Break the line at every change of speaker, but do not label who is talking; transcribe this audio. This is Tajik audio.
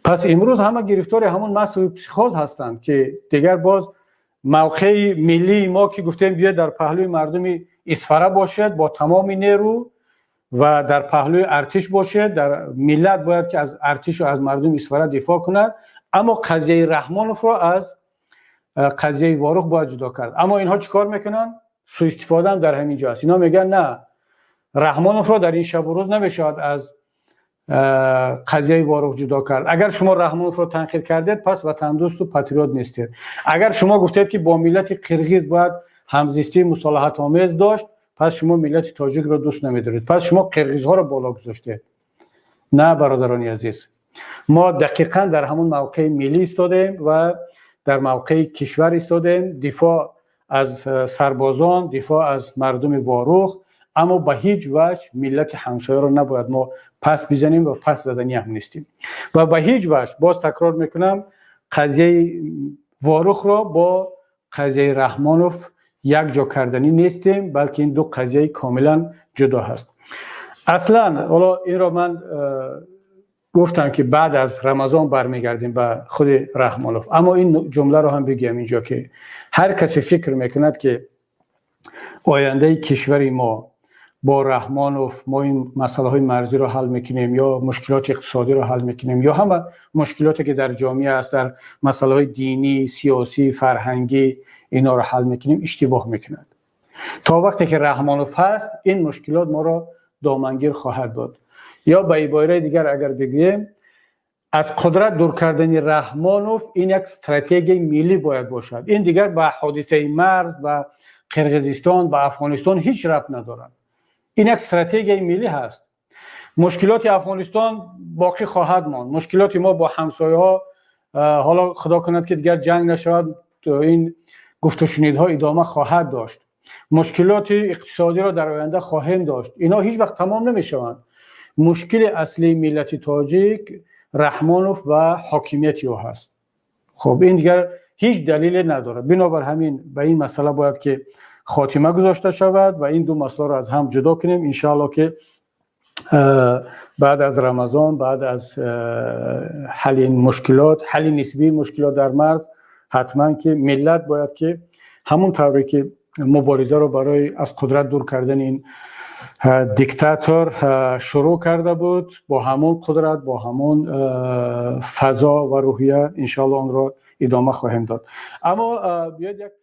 Пас имрӯз ҳама гирифтори ҳамон массовый психоз ҳастанд, ки дигар боз мавқеи миллии мо, ки гуфтем, биёед, дар паҳлӯи мардуми Исфара бошед бо тамоми нерӯ ва дар паҳлӯи артиш бошед. Дар миллат бояд ки аз артишу аз мардуми Исфара дифоъ кунад, аммо қазияи Раҳмоновро аз қазияи Ворух бояд ҷудо кард. Аммо инҳо чӣ кор мекунанд? Суистифодаам дар ҳамин ҷо аст. Инҳо мегӯянд, на, Раҳмоновро дар ин шабу рӯз намешавад аз қазияи Ворух ҷудо кард. Агар шумо Раҳмоновро танқид кардед, пас ватандӯсту патриот нестед. Агар шумо гуфтед, ки бо миллати қирғиз бояд ҳамзистии мусолиҳатомез дошт, пас шумо миллати тоҷикро дӯст намедоред, пас шумо қирғизҳоро боло гузоштед. На, бародарони азиз, мо дақиқан дар ҳамон мавқеи миллӣ истодаем ва дар мавқеи кишвар истодаем, дифоъ аз сарбозон, дифоъ аз мардуми Ворух, аммо ба ҳеҷ ваҷҳ миллати ҳамсояро набояд мо пас бизанем ва пас заданӣ ҳам нестем. Ва ба ҳеҷ ваҷҳ, боз такрор мекунам, қазияи Ворухро бо қазияи Раҳмонов якҷо карданӣ нестем, балки ин ду қазияи комилан ҷудо ҳаст. Аслан ҳоло инро ман гуфтам, ки баъд аз Рамазон бармегардем ба худи Раҳмонов, аммо ин ҷумларо ҳам бигӯям инҷо, ки ҳар касе фикр мекунад, ки ояндаи кишвари мо бо Раҳмонов, мо ин масъалаҳои марзиро ҳал мекунем ё мушкилоти иқтисодиро ҳал мекунем ё ҳама мушкилоте, ки дар ҷомеа аст, дар масъалаҳои динӣ, сиёсӣ, фарҳангӣ, инҳоро ҳал мекунем, иштибоҳ мекунад. То вақте ки Раҳмонов ҳаст, ин мушкилот моро домангир хоҳад буд. Ё ба ибораи дигар агар бигӯем, аз қудрат дур кардани Раҳмонов ин як стратегияи миллӣ бояд бошад. Ин дигар ба ҳодисаи марз, ба Қирғизистон, ба Афғонистон ҳеҷ рабт надорад. Ин як стратегияи миллӣ ҳаст. Мушкилоти Афғонистон боқӣ хоҳад монд, мушкилоти мо бо ҳамсояҳо, ҳоло худо кунад, ки дигар ҷанг нашавад, ин гуфтушунидҳо идома хоҳад дошт, мушкилоти иқтисодиро дар оянда хоҳем дошт. Инҳо ҳеҷ вақт тамом намешаванд. Мушкили аслии миллати тоҷик Раҳмонов ва ҳокимияти ӯ ҳаст. Хуб, ин дигар ҳеҷ далеле надорад. Бинобар ҳамин ба ин масъала бояд ки хотима гузошта шавад ва ин ду масъаларо аз ҳам ҷудо кунем. Иншоалло, ки баъд аз Рамазон, баъд аз ҳалли мушкилот, ҳалли нисбии мушкилот дар марз, ҳатман ки миллат бояд ки ҳамон тавре ки муборизаро барои аз қудрат дур кардани ин диктатор шурӯъ карда буд, бо ҳамон қудрат, бо ҳамон фазо ва рӯҳия иншоалло онро идома хоҳем дод. Аммо биёед як